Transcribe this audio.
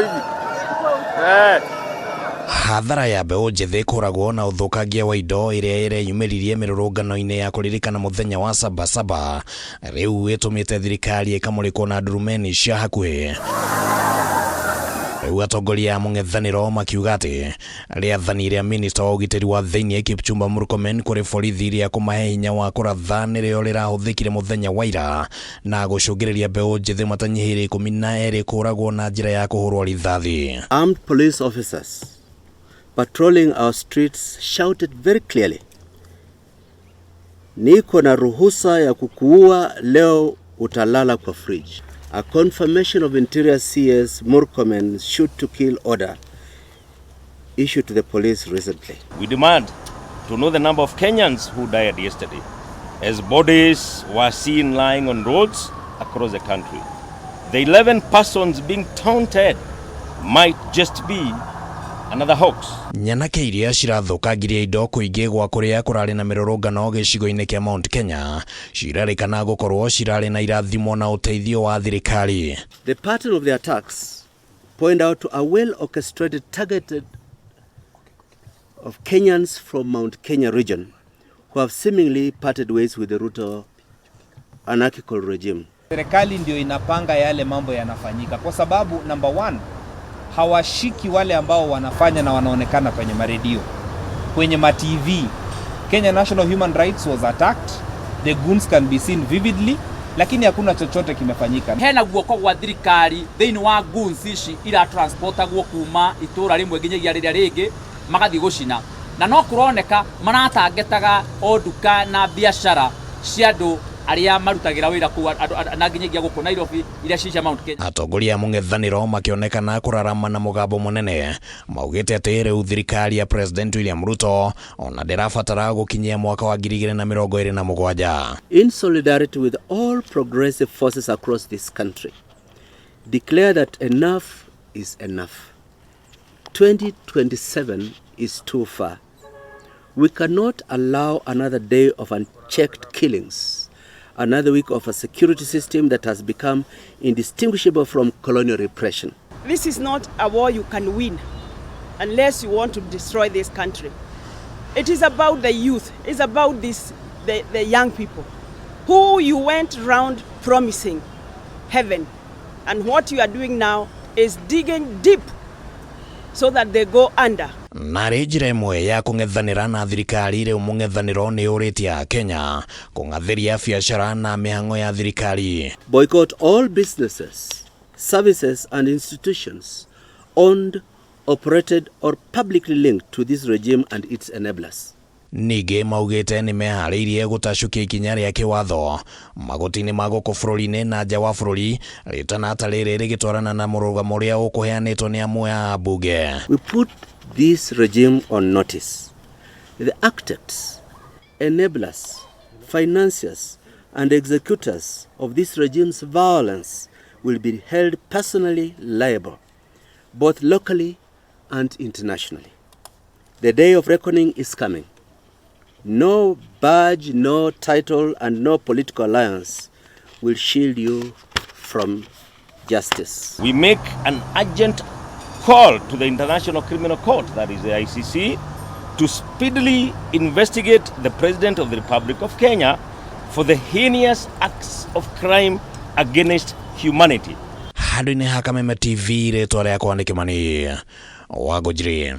hivi eh. Hathara ya mbeũ njĩthĩ kũragwo na ũthũkangia wa indo ĩrĩa ĩreyumĩririe mĩrũrũngano-inĩ ya kũririkana mũthenya wa Sabasaba rĩu ĩtũmĩte thirikari ĩkamũrĩkwo na ndurumeni cia hakuhĩ. Rĩu atongoria a mũng'ethanĩro makiuga atĩ rĩathani rĩa minista wa ũgitĩri wa thĩinĩ Kipchumba Murkomen kũrĩ borithi rĩa kũmahe hinya wa kũratha nĩrĩo rĩrahũthĩkire mũthenya wa ira na gũcũngĩrĩria mbeũ njĩthĩ matanyihĩire 12 kũragwo na njĩra ya kũhũrwo rithathi. Armed police officers patrolling our streets shouted very clearly, "Niko na ruhusa ya kukuua leo, utalala kwa fridge." A confirmation of Interior CS Murkomen's shoot to kill order issued to the police recently. We demand to know the number of Kenyans who died yesterday, as bodies were seen lying on roads across the country. The 11 persons being taunted might just be another hoax. Nyanake iria cirathũkangirie indo kũingĩ gwa kũrĩa kũrarĩ na mĩrũrũngano gĩcigo-inĩ kĩa Mount Kenya cirarĩkana gũkorwo cirarĩ na irathimo na ũteithio wa thirikari. The pattern of the attacks point out to a well-orchestrated targeted of Kenyans from Mount Kenya region who have seemingly parted ways with the Ruto anarchical regime. Serikali ndio inapanga yale mambo yanafanyika, kwa sababu number one, hawashiki wale ambao wanafanya na wanaonekana kwenye maredio, kwenye ma TV. Kenya National Human Rights was attacked, the goons can be seen vividly, lakini hakuna chochote kimefanyika. Hena guoko gwa thirikari thĩinĩ wa goons ici iratransportagwo kuma itũra rĩmwe nginyagia rĩrĩa rĩngĩ magathiĩ gũcina, na no kũroneka maratangetaga o nduka na biacara cia andũ arĩa marutagĩra wĩra kũu na nginyagia gũkũ Nairobi iria ci cia Mount Kenya. Atongoria a mũng'ethanĩro makĩonekana kũrarama na mũgambo mũnene maugĩte atĩ rĩu thirikari ya President William Ruto ona ndĩrabatara gũkinyia mwaka wa 2027. In solidarity with all progressive forces across this country, declare that enough is enough. 2027 is too far. We cannot allow another day of unchecked killings, another week of a security system that has become indistinguishable from colonial repression. This is not a war you can win unless you want to destroy this country. It is about the youth, it's about the young people who you went round promising heaven. And what you are doing now is digging deep so that they go under. Narĩ njĩra ĩmwe ya kũng'ethanĩra na thirikari, rĩu mũng'ethanĩro nĩ ũrĩtie Kenya kũng'athĩria biacara na mĩhang'o ya thirikari. Boycott all businesses, services, and institutions owned, operated, or publicly linked to this regime and its enablers. Ningĩ maugĩte nĩ meharĩirie gũtacũkia ikinya rĩa kĩwatho magoti-inĩ ma gũkũ bũrũri-inĩ na nja wa bũrũri rĩtana ta rĩrĩ rĩgĩtwarana na mũrũgamo ũrĩa ũkũheanĩtwo nĩ amwe a mbunge. We put this regime on notice. The architects, enablers, financiers, and executors of this regime's violence will be held personally liable, both locally and internationally. The day of reckoning is coming. No badge, no title, and no political alliance will shield you from justice. We make an urgent call to the International Criminal Court, that is the ICC, to speedily investigate the President of the Republic of Kenya for the heinous acts of crime against humanity. Handũ-inĩ ha Kameme TV, rĩtwa rĩakwa nĩ Kĩmani wa Ngũnjiri.